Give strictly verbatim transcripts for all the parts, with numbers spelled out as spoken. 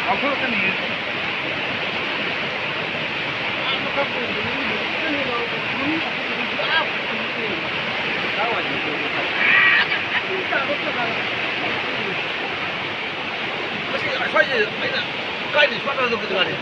ꯂꯥꯎꯊꯣꯔꯛꯀꯅꯤ꯫ ꯃꯁꯤ ꯑꯩꯈꯣꯏꯁꯦ ꯑꯩꯅ ꯀꯥꯏꯗꯩ ꯁꯣꯠꯂꯒ ꯀꯩꯗꯧꯔꯦ?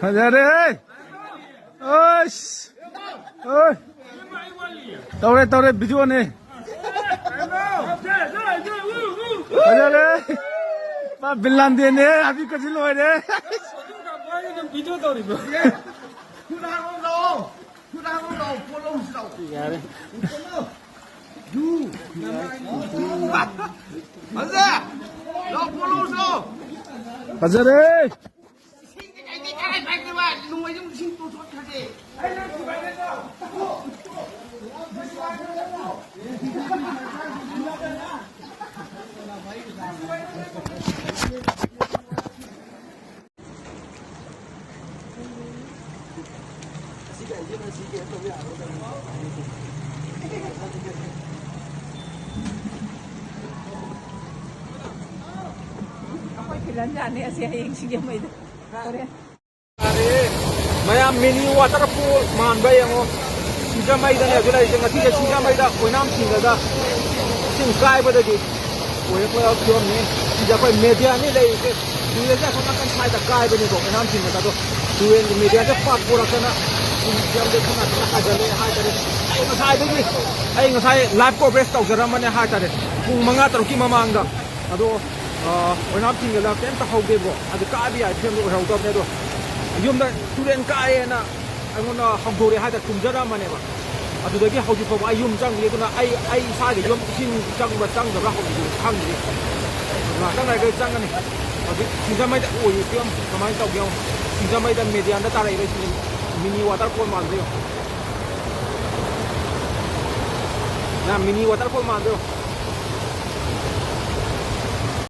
ꯐꯖꯔꯦ꯫ ꯑꯁ꯫ ꯑꯣꯏ꯫ ꯇꯧꯔꯦ, ꯇꯧꯔꯦ, ꯚꯤꯗꯤꯑꯣꯅꯦ꯫ ꯐꯖꯔꯦ꯫ ꯃꯥ ꯕꯤꯟ ꯂꯥꯗꯦꯟꯅꯦ, ꯍꯥꯕꯤꯠꯀꯁꯤ ꯂꯣꯏꯔꯦ꯫ ꯚꯤꯗꯤꯑꯣ ꯇꯧꯔꯤꯕ꯫ ꯌꯥꯔꯦ꯫ ꯐꯖꯔꯦ꯫ ꯑꯩꯈꯣꯏ ꯐꯤꯂꯝ ꯌꯥꯅꯤ ꯑꯁꯤ ꯍꯌꯦꯡ ꯁꯤꯡꯖꯃꯩꯗ꯫ ꯍꯣꯔꯦꯟ꯫ ꯃꯌꯥꯝ ꯃꯤꯅꯤ ꯋꯥꯇꯔꯐꯣꯜ ꯃꯥꯟꯕ ꯌꯦꯡꯉꯣ꯫ ꯁꯤꯡꯖꯃꯩꯗꯅꯦ ꯑꯗꯨ ꯂꯩꯔꯤꯁꯦ꯫ ꯉꯁꯤꯁꯦ ꯁꯤꯡꯖꯃꯩꯗ ꯑꯣꯏꯅꯥꯝ ꯆꯤꯡꯗꯗ ꯏꯁꯤꯡ ꯀꯥꯏꯕꯗꯒꯤ ꯑꯣꯏꯔꯛꯄ ꯐꯤꯕꯝꯅꯤ꯫ ꯁꯤꯗ ꯑꯩꯈꯣꯏ ꯃꯦꯗꯤꯌꯥꯅꯤ ꯂꯩꯔꯤꯁꯦ꯫ ꯇꯨꯔꯦꯜꯁꯦ ꯑꯁꯣꯝ ꯅꯥꯀꯟ ꯁ꯭ꯋꯥꯏꯗ ꯀꯥꯏꯕꯅꯤꯀꯣ, ꯑꯣꯏꯅꯥꯝ ꯆꯤꯡꯗ꯫ ꯑꯗꯣ ꯇꯨꯔꯦꯜꯒꯤ ꯃꯦꯗꯤꯌꯥꯁꯦ ꯄꯥꯛ ꯄꯨꯔꯛꯇꯅ ꯏꯁꯤꯡ ꯐꯤꯕꯝꯁꯦ ꯈꯔ ꯍꯥꯏꯒꯠꯂꯦ ꯍꯥꯏꯇꯥꯔꯦ꯫ ꯑꯩ ꯉꯁꯥꯏꯗꯒꯤ, ꯑꯩ ꯉꯁꯥꯏ ꯂꯥꯏꯚ ꯀꯣꯚꯔꯦꯖ ꯇꯧꯖꯔꯝꯕꯅꯦ ꯍꯥꯏꯇꯥꯔꯦ, ꯄꯨꯡ ꯃꯉꯥ ꯇꯔꯨꯛꯀꯤ ꯃꯃꯥꯡꯗ꯫ ꯑꯗꯣ, ꯑ, ꯑꯣꯏꯅꯥꯝ ꯊꯤꯡꯒꯠꯂ ꯀꯩꯝ ꯇꯧꯍꯧꯗꯦꯕ꯭ꯔꯣ꯫ ꯑꯗꯨ ꯀꯥꯕ ꯌꯥꯏ ꯐꯤꯕꯝꯗꯣ ꯑꯣꯏꯍꯧꯗꯕꯅꯦ꯫ ꯑꯗꯣ ꯌꯨꯝꯗ ꯇꯨꯔꯦꯟ ꯀꯥꯏꯌꯦꯅ ꯑꯩꯉꯣꯟꯗ ꯍꯧꯗꯣꯔꯛꯑꯦ ꯍꯥꯏꯇꯥꯔꯦ, ꯈꯨꯝꯖꯔꯛꯑꯝꯕꯅꯦꯕ꯫ ꯑꯗꯨꯗꯒꯤ ꯍꯧꯖꯤꯛ ꯐꯥꯎꯕ ꯑꯩ ꯌꯨꯝ ꯆꯪꯗ꯭ꯔꯤ꯫ ꯑꯗꯨꯅ ꯑꯩ ꯑꯩ ꯏꯁꯥꯒꯤ ꯌꯨꯝ ꯏꯁꯤꯡ ꯆꯪꯕ꯭ꯔꯥ ꯆꯪꯗꯕ꯭ꯔꯥ ꯍꯧꯖꯤꯛ ꯈꯪꯗ꯭ꯔꯤ꯫ ꯉꯥꯛꯇꯪ ꯂꯩꯔꯒ ꯆꯪꯉꯅꯤ꯫ ꯍꯧꯖꯤꯛ ꯁꯤꯡꯖꯃꯩꯗ ꯑꯣꯏꯔꯤ ꯐꯤꯕꯝ ꯀꯃꯥꯏꯅ ꯇꯧꯒꯦ ꯌꯦꯡꯉꯣ꯫ ꯁꯤꯡꯖꯃꯩꯗ ꯃꯦꯗꯤꯌꯥꯟꯗ ꯇꯥꯔꯛꯏꯕ ꯏꯁꯤꯡꯁꯦ ꯃꯤꯅꯤ ꯋꯥꯇꯔꯐꯣꯜ ꯃꯥꯟꯗ꯭ꯔꯣ ꯌꯦꯡꯉꯣ꯫ ꯌꯥꯝ ꯃꯤꯅꯤ ꯋꯥꯇꯔꯐꯣꯜ ꯃꯥꯟꯗ꯭ꯔꯣ ꯌꯦꯡꯉꯣ꯫